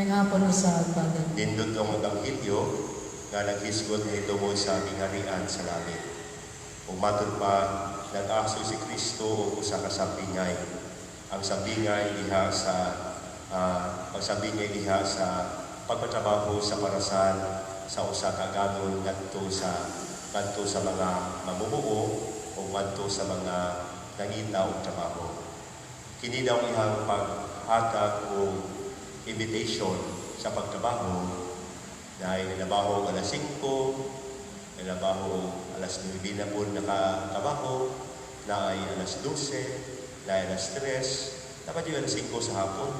Maayong hapon usab, Father. Nindot ang Ebanghelyo nga naghisgot tungod sa gingharian sa langit. Ug matud pa, nag-aso si Kristo og usa ka sabingay. Ang sabingay diha sa pagpatrabaho sa parasan sa usa ka agalon ngadto sa mga mamumuo o ngadto sa mga nangita og trabaho. Kini daw iyang paghatag og invitation sa pagtrabaho dahil ninabaho alas 5, ninabaho alas 9 na po nakatrabaho, na ay alas 12, na ay alas 3, dapat yung alas 5 sa hapon,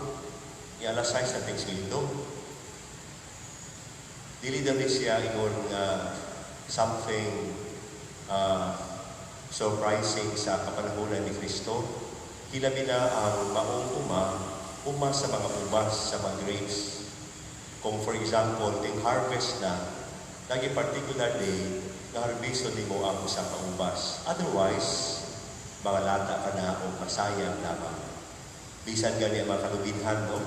yung alas 6 na sweldo. Dili daw ni siya ingon nga something surprising sa kapanahonan ni Kristo. Hilabi na ang maong uma, uma sa mga ubas, sa mga grapes. Kung for example, ting harvest na, lagi particular day, nga harvest nimo ang usa ka ubas. Otherwise, mga lata ka na o masayang lamang. Bisan gani ang mga kalubinhan, no?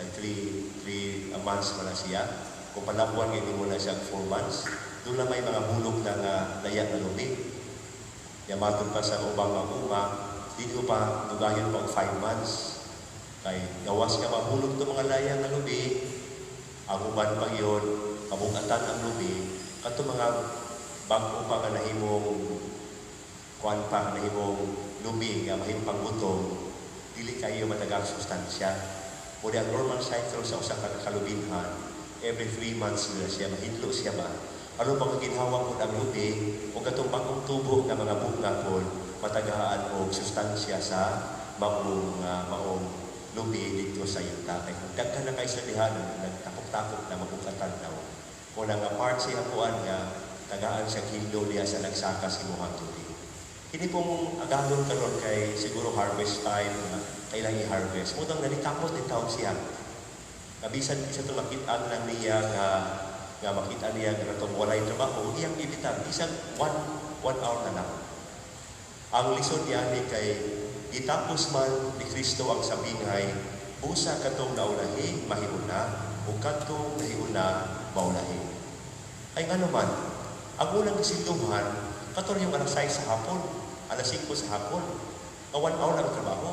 Nag 3 months man na siya. Kung palabuan gani mo na siya 4 months, doon na may mga hulog na nga laya na lubi. Yamaton pa sa ubang mga uma, dito pa dugayon pa og 5 months. Kay gawas nga mahulog to mga laya nga lubi, ang uban pa yun, kabugatan ang lubi, kato mga bag-o pa nga nahimong kuan pa nga nahimong lubi nga mahimpang butong, dili kayo matagang sustansya. O ang normal cycle sa usa ka kalubinhan, every 3 months nila siya, mahinlo siya ba? Ano pang ginhawa po ang lubi, o katong bagong tubo nga mga bunga po, matagaan og sustansya sa maong lubi dito sa yuta. Kay kung daghan na kay sa diha, nagtakop-takop na mabugatan daw. O na nga part siya kuan nga tagaan siya kilo diha sa nagsaka sa imuhang lubi. Kini pong agalon karon kay siguro harvest time nga kailang i-harvest. Mudang nalitakot din taon siya. Kabisan isa to makit-an lang niya nga nga makita niya nga katong walay trabaho, iyang ibitan bisan one hour na lang. Ang lisod niya ni kay gitapos man ni Kristo ang sabingay, busa katong naulahi mahiuna o katong nahiuna maulahi. Ay ngano man, ang unang gisinduhan kato yung alas 6 sa hapon, alas 5 sa hapon, nga 1 hour lang ang trabaho.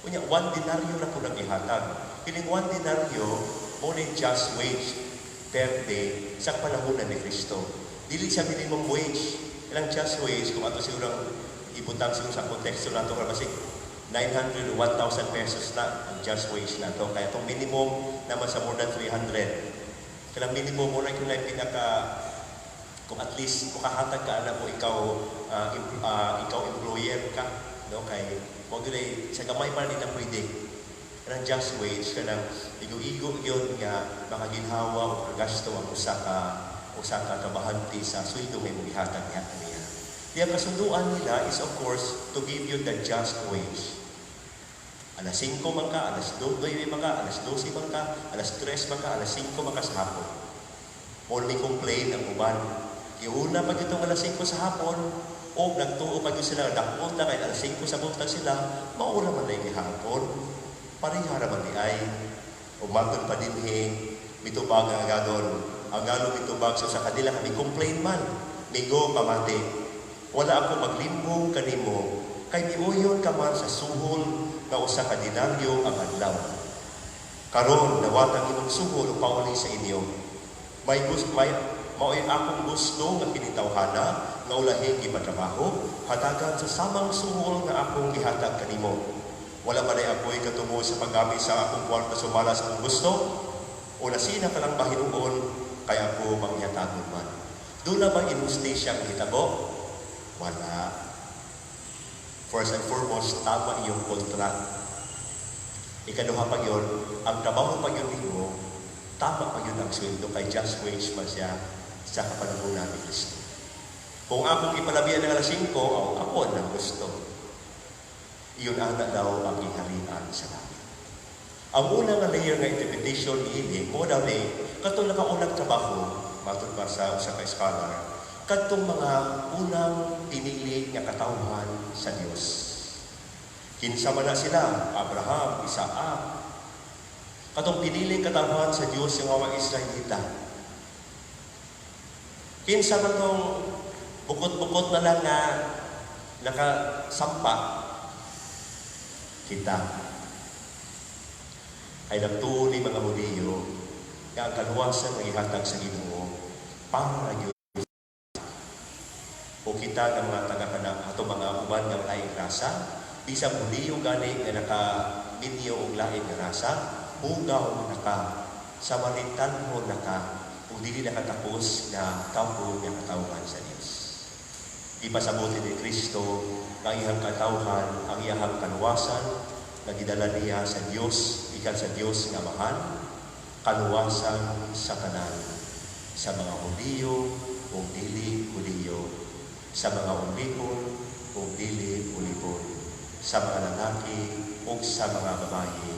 Unya, 1 denaryo na po nang ihatag. Kining 1 denaryo, mo ni just wage per day sa panahon ni Kristo. Dili siya minimum wage. Ilang just wage, kung ato siguro ang ibutang siguro sa konteksto nato, kasi 900 o 1,000 pesos na ang just wage nato. Kaya itong minimum naman sa more than 300. Kaya minimum mo na yung pinaka kung at least makahatag ka na mo ikaw ikaw employer ka, no? Kay mo gyud sa gamay pa rin na pwede kanang just wage, kanang igo-igo yun nga makaginhawa o kagasto ang usa ka trabahante sa sweldo nga imong gihatag niya niya. Di ang kasunduan nila is, of course, to give you the just wage. Alas 5 man ka, alas 2 man ka, alas 12 man ka, alas 3 man ka, alas 5 man ka sa hapon. Only complain ang uban. Iuna pa itong alas 5 sa hapon, o nagtuo pa yun sila, dakot na kay alas 5 sa buntag sila, maura man na gihapon. Pareha raman di ay. Umatod pa dinhi, mitubag ang agadon. Ang galo mitubag so sa kanila kami complain man. Migo pamati. Wala ako maglimbong kanimo kay miuyon ka man sa suhol nga usa ka denaryo ang adlaw. Karon dawat ang imong suhol ug pauli sa inyo. May gusto may mao'y akong gusto nga kining tawhana nga ulahing gipatrabaho, hatagan sa samang suhol nga akong gihatag kanimo. Wala ba ako'y katubo sa paggamit sa akong kwarta sumala sa akong gusto? O nasina ka lang ba hinuon kay ako manghatagon man? Doon na ba inhustisya ang hitabo? Wala. First and foremost, tama iyong contract. Ikaduha pa yun, ang trabaho pa yun nimo, tama pa yun ang sweldo kay just wage man siya sa kapanahonan ni Kristo. Kung akong ipalabian ng alas 5, oh, ako ang gusto. Iyon ana daw ang iharian sa langit. Ang unang nga layer nga interpretation niini mo daw ni katong nakaunang trabaho, matod pa sa usa ka scholar, kadtong mga unang pinili nga katawhan sa Dios. Kinsa man na sila? Abraham, Isaac, Katong piniling katawhan sa Dios nga mga Israelita. Kinsa man tong bukot-bukot na lang nga nakasampa? Kita. Ay nagtuo ni mga Hudiyo nga ang kaluwasan nga gihatag sa Ginoo para gyud o kita nga mga taga ato mga uban nga laing rasa, bisag Hudiyo gani nga nakaminyo og laing nga rasa, hugaw na ka, Samaritanhon na ka, ug dili nakatakos na tawo nga katawhan sa Dios. Ipasabuti ni Kristo nga iyang katawhan, ang iyang kaluwasan, nga gidala niya sa Dios, ikan sa Dios nga Amahan, kaluwasan sa tanan, sa mga Hudiyo o dili Hudiyo, sa mga ulipon o dili ulipon, sa mga lalaki o sa mga babae,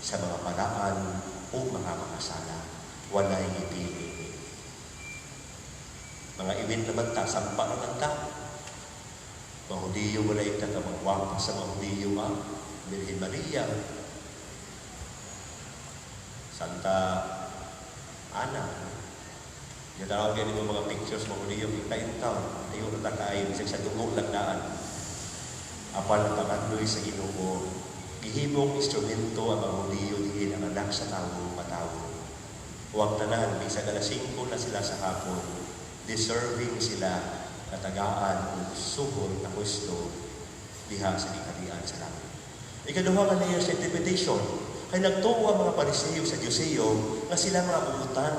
sa mga balaan o mga makasala. Walay gipili. Mga iwin naman ta, sampa naman ta. Mga Hudiyo, walay ta ka mga sa mga Hudiyo, ah. Birhen Maria, Santa Ana. Ginatawag yan yung mga pictures mga Hudiyo, kita in town. Ayaw na ta kaayo, bisag sa dugo lang daan. Apan ang pangandoy sa Ginoo, gihimong instrumento ang mga Hudiyo diin ang anak sa tawo matawo. Huwag tanan, bisag alas 5 na sila sa hapon, deserving sila na tagaan og suhol na pwesto diha sa giharian sa langit. Ikaduha nga layer sa interpretation, kay nagtuo ang mga Pariseo sa Saduceo nga sila mga buutan.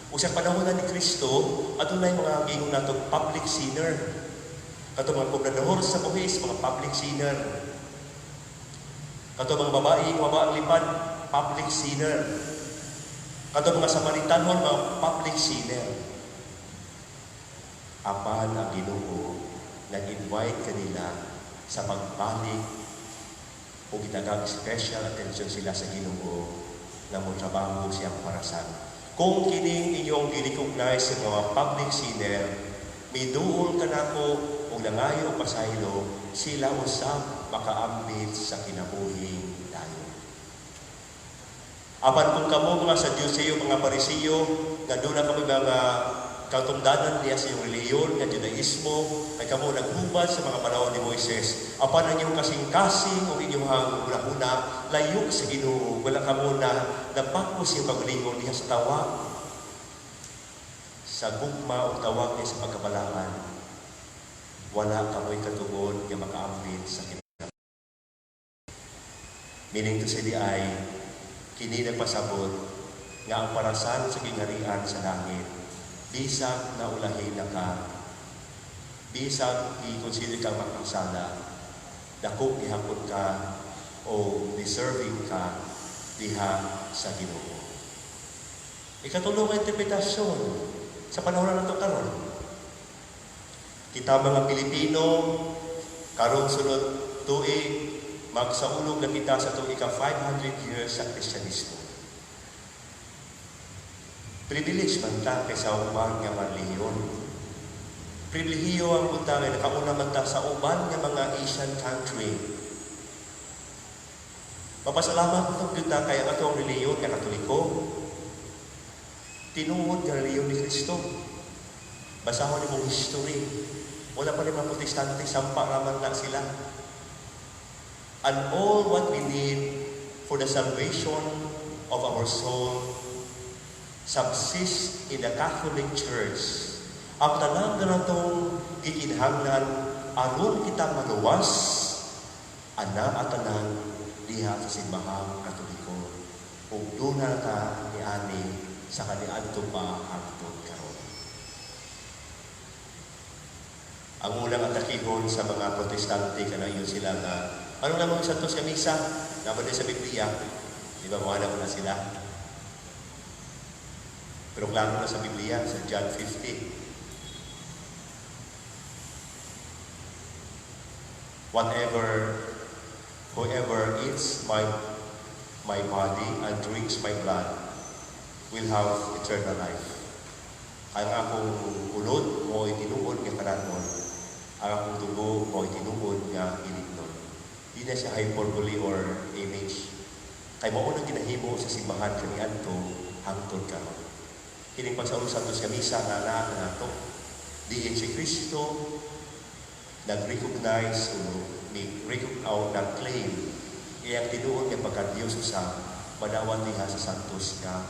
Ug sa panahon na ni Kristo, adunay mga giingon nato public sinner. Kato mga kobrador sa buhis, mga public sinner. Kato mga babae, nga ang lipad, public sinner. Kato mga Samaritanhon, mga public sinner. Apan ang Ginoo nag-invite kanila sa pagbalik o gitagang special attention sila sa Ginoo nga mo trabaho siyang parasan. Kung kining inyong gi-recognize sa mga public sinner, miduol kanako og nangayo pasaylo, sila usab makaambit sa kinabuhing dayon. Apan kung kamo mga Saduceo, mga Pariseo, nga doon na kami mga katumdanan niya sa iyong relihiyon, nga Judaismo, ay kamo naghubad sa mga panahon ni Moises. Apan ang inyong kasing-kasing o inyong hunahuna, layo sa Ginoo, wala kamo na napako sa iyong paglingon diha sa tawag. Sa gugma o tawag niya sa pagkabalaan, wala kamoy katugon nga makaambit sa kinabuhi. Meaning to say di ay, kini nagpasabot nga ang parasan sa gingharian sa langit, bisag na ulahin na ka, bisag i-consider ka makasala, dako gihapon ka o deserving ka diha sa Ginoo. Ikatulong nga interpretasyon sa panahon na nato karon. Kita mga Pilipino, karon sunod tuig, magsaulog na kita sa tuig ka 500 years sa Kristyanismo. Privilege man ta kaysa uban nga relihiyon. Pribilehiyo ang punta nga nakauna man ta sa uban nga mga Asian country. Mapasalamat itong gyud ta kay ang atong relihiyon nga Katoliko, tinuod nga relihiyon ni Kristo. Basahon nimong history. Wala pa ni mga Protestante, sampa raman na sila. And all what we need for the salvation of our soul subsists in the Catholic Church. Ang tanan nga natong gikinahanglan aron kita maluwas, ana at tanan diha sa simbahang Katoliko. Ug duna ta niani sa kaniadto pa hangtod karon. Ang unang atakihon sa mga Protestante kanayon sila nga ano namang sa sa misa, naman sa Biblia, di ba mawala ko na sila? Pero klaro na sa Biblia, sa John 50. Whoever eats my body and drinks my blood will have eternal life. Ang akong ulod mo'y tinuod nga karanon. Ang akong dugo mo'y tinuod nga ilignon. Di na siya hyperbole or image. Kay mao nang ginahimo sa simbahan kaniadto hangtod karon. Kining pagsaulo sa Santos nga misa nga naa nato, diin si Kristo nag-recognize o ni o nag-claim iyang tinuod nga pagka-Diyos usab madawat diha sa santos nga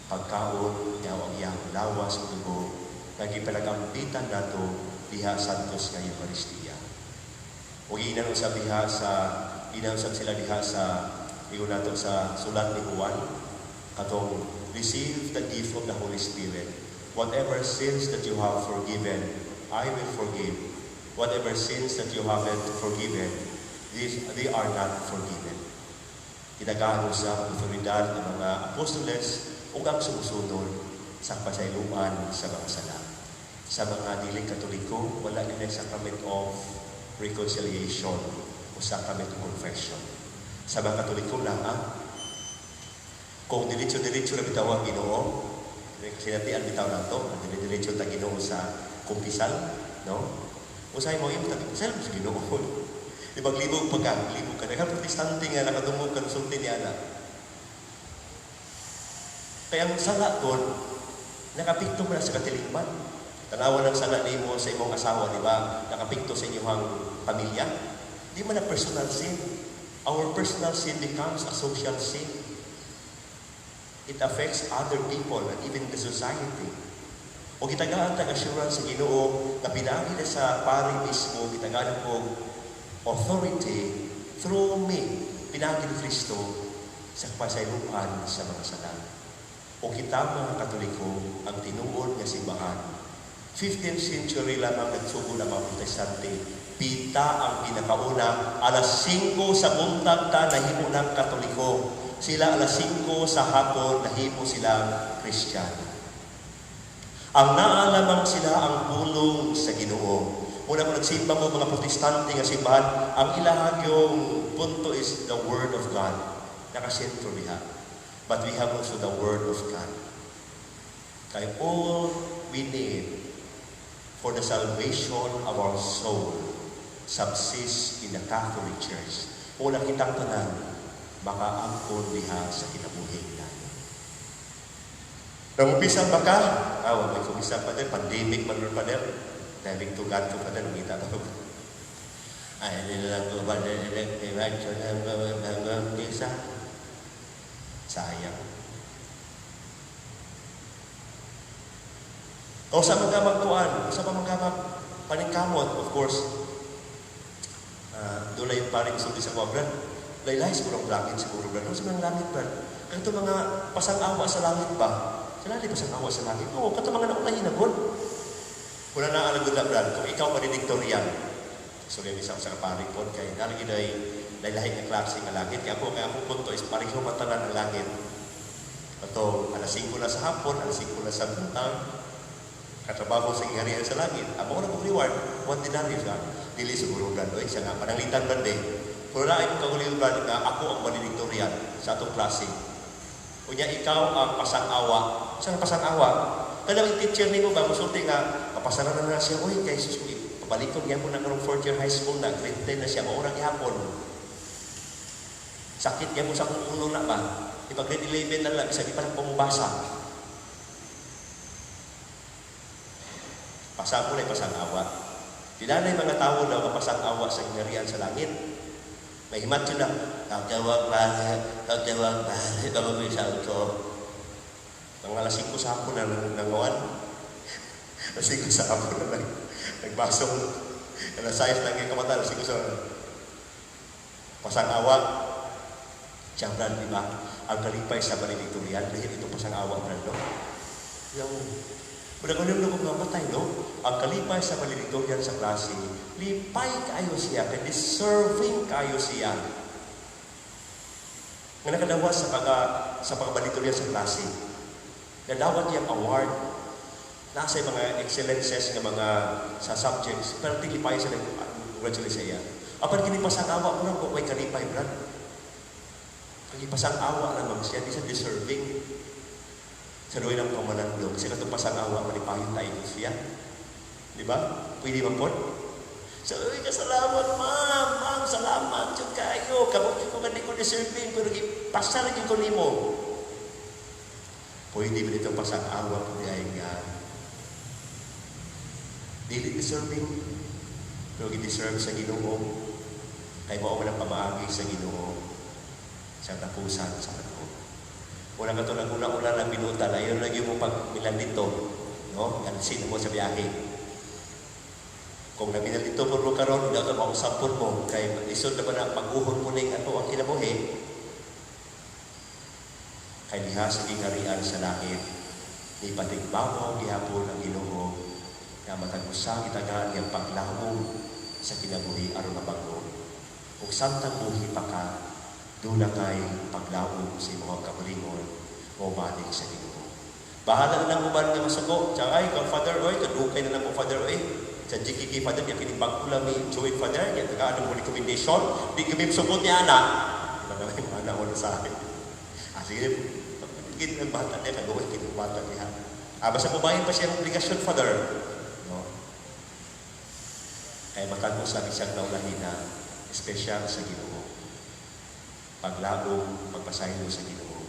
pagkaon nga ang iyang lawas ug dugo nga gipanagampitan nato diha santos nga Eucharistia. Ug giingnan usab diha sa giingnan usab sila diha sa ingon nato sa sulat ni Juan katong "Receive the gift of the Holy Spirit. Whatever sins that you have forgiven, I will forgive. Whatever sins that you haven't forgiven, they are not forgiven." Gitagaan sa otoridad ng mga apostoles ug ang sumusunod sa pasayloan sa mga sala. Sa mga dili Katoliko, wala gyud sacrament of reconciliation o sacrament of confession. Sa mga Katoliko lang, kung diretso-diretso na bitaw ang Ginoo, sinatian bitaw nato, dire-diretso ta Ginoo sa kumpisal, no? Usahay mo imo tag sa Ginoo. Di ba libog pa ka, libog ka. Daghang Protestante nga nakadungog kan sulti ni ana. Kaya ang sala doon, nakapikto mo na sa katilingban. Tanawa ng sala nimo sa imong asawa, di ba? Nakapikto sa inyong pamilya. Di man na personal sin. Our personal sin becomes a social sin. It affects other people and even the society. O gitagaan tag assurance sa Ginoo nga pinaagi na sa pari mismo, gitagaan og authority through me, pinaagi ni Kristo sa kapasayloan sa mga sala. O kita mga Katoliko, ang tinuod nga simbahan. 15th century lamang nagsugod ang mga Protestante. Pita ang pinakauna, alas 5 sa buntag ta nahimo ng Katoliko. Sila alas 5 sa hapon nahimo silang Kristiyano. Ang naa lamang sila ang pulong sa Ginoo. Una kung nagsimba mo mga Protestante nga simbahan, ang ilahang yung punto is the Word of God. Nakasentro diha. But we have also the Word of God. Kaya all we need for the salvation of our soul subsists in the Catholic Church. Una kitang tanan, makaangkon diha sa kinabuhi natin. Nangumpisan ba ka? Ah, may kumisa pa din. Pandemic man rin pa din. Dahil tugan ko pa din. Umita ko. Ay, nilang ko ba din. Nangumisa. Sayang. O sa mga magkuan, sa mga paningkamot, of course, doon na yung paring sulti sa kuwa, Brad. Laylay siguro ang langit siguro, Brad. Ano sa mga langit, Brad? Kato mga pasang-awa sa langit ba? Sila di pasang-awa sa langit? Oo, kato mga naunahin na God. Wala na ang na, Brad. Kung ikaw valedictorian, sorry, isang sa kapari po, kay nalagi na laylahi nga klase nga langit. Kaya ako punto is pareho matanan ang langit. Ato, alas 5 na sa hapon, alas 5 na sa buntag, katrabaho sa gingharian sa langit. Amo na kong reward, 1 denarius ka. Dili siguro, Brad, oy, siya nga, pananglitan, Brad, eh. Pero na ay kagulin, Brad, nga ako ang valedictorian sa atong klase. Unya ikaw ang pasang-awa. Saan ang pasang-awa? Kanang teacher nimo ba musulti nga papasaran na siya, oy, kay Jesus ko pabalikon niya mo na karong fourth year high school na, grade 10 na siya, maurang gihapon. Sakit niya mo sa akong ulo na ba? Di ba grade 11 na lang, isa di pa lang pumubasa. Pasang mo na pasang awa. Di na mga tao daw kapasang awa sa gingharian sa langit. May himat yun na, pagdawag pare, pagdawag pare, pag ko. Mga alas 5 sa hapon na nanguan. Alas 5 sa hapon na nagbasong. Alas 6 lang yung kamata, alas 5 sa pasang awa. Siya, Brad, di ba? Ang kalipay sa valedictorian, dahil ito pasang awa, Brad, no? Yung Wala ko nung mamatay, no? Ang kalipay sa valedictorian sa klase, lipay kayo siya, kay deserving kayo siya. Nga nakadawa sa pagka-valedictorian sa klase. Nadawat niyang award, nasa mga excellences nga mga sa subjects, pero tilipay sa congratulate sa iya. Apan kini pasang awa mo lang, way kalipay, Brad. Kini pasang awa lamang siya, di siya deserving. Sa doon ang pamalandong, kasi katong pasang awa, malipayon tayo siya. Di ba? Pwede ba po? So, uy, kasalamat, ma'am. Ma'am, salamat. Jud kayo. Kabalo ko nga di ko deserving, pero gipasar gyud ko nimo. Pwede ba dito pasang-awa po di ay nga dili deserving, pero gi-deserve sa Ginoo, kay mao man ang pamaagi sa Ginoo sa tapusan sa panahon. Wala ka to naguna-una ng binutan, ayaw lagi mo pag dito, no? Gansin mo sa biyahe. Kung nabinal dito po karon, daw mausapon mo, kay lisod na ba na pag-uhon po ning ato ang kinabuhi, kay diha sa gingharian sa langit, ni patigbabaw gihapon ang Ginoo nga matag usa gitagaan niyang paglawom sa kinabuhi aron mabago. Ug samtang buhi pa ka, duna kay paglawom sa imong kaugalingon o balik sa Ginoo. Bahala na lang uban nga masuko. Tsaka ay, kang Father, oy, kadukay na lang mo, Father, oy. Sa GKK, Father, niya kining bago lang ni join, Father, niya tagaan mo recommendation, di kami sugod niya, anak. Wala naman yung anak mo sa akin. Ah, sige, gid ng bata niya, kaluoy kini bata niya. Ah, basta pumayin pa siya ang obligasyon, Father. No? Kaya matag usa isang naulahina, espesyal sa Ginoo. Paglaom, pagpasaylo sa Ginoo.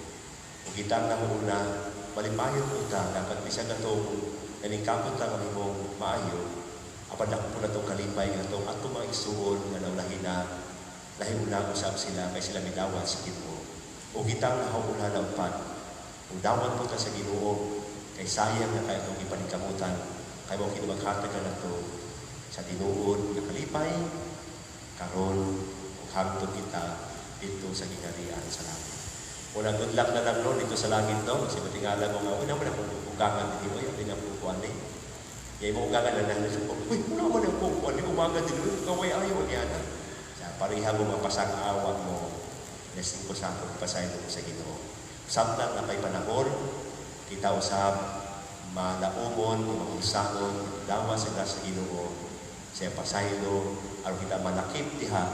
Ug kitang nahuuna, malipayon po ta nga pag bisan atong naningkamot ta mahimong maayo, apan dako po natong kalipay nga atong atong mga igsuon nga naulahina, lahi una usab sila kay sila midawat sa Ginoo. Ug kitang nahuuna laupan, ug dawat po ta sa Ginoo kay sayang na kay atong ipaningkamutan, kay mao kini maghatag nato sa tinuod nga kalipay karon ug hangtod kita dito sa gingharian sa langit. Wala, good luck na lang, no, dito sa langit, no, kasi matingala mo nga una mo na kung ugangan dito, oy, abi na po kuan ni. Yay mo ugangan na lang sa, uy, wala mo na kung kuan ni umaga din, uy, kaway ayo niya na. Sa pareha mo mapasang awa mo, blessing ko sa akong pasaylo ko sa Ginoo. Samtang na kay panahon, kita usab malaumon, maulsangon, dawa sa sa Ginoo, sa pasaylo, aron kita malakip diha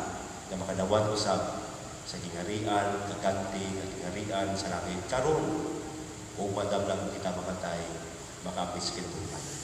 na makadawat usab sa gingharian, kaganti, nga gingharian sa langit. Karon, kung madam lang kita makatay, makaapis kinatungpanan.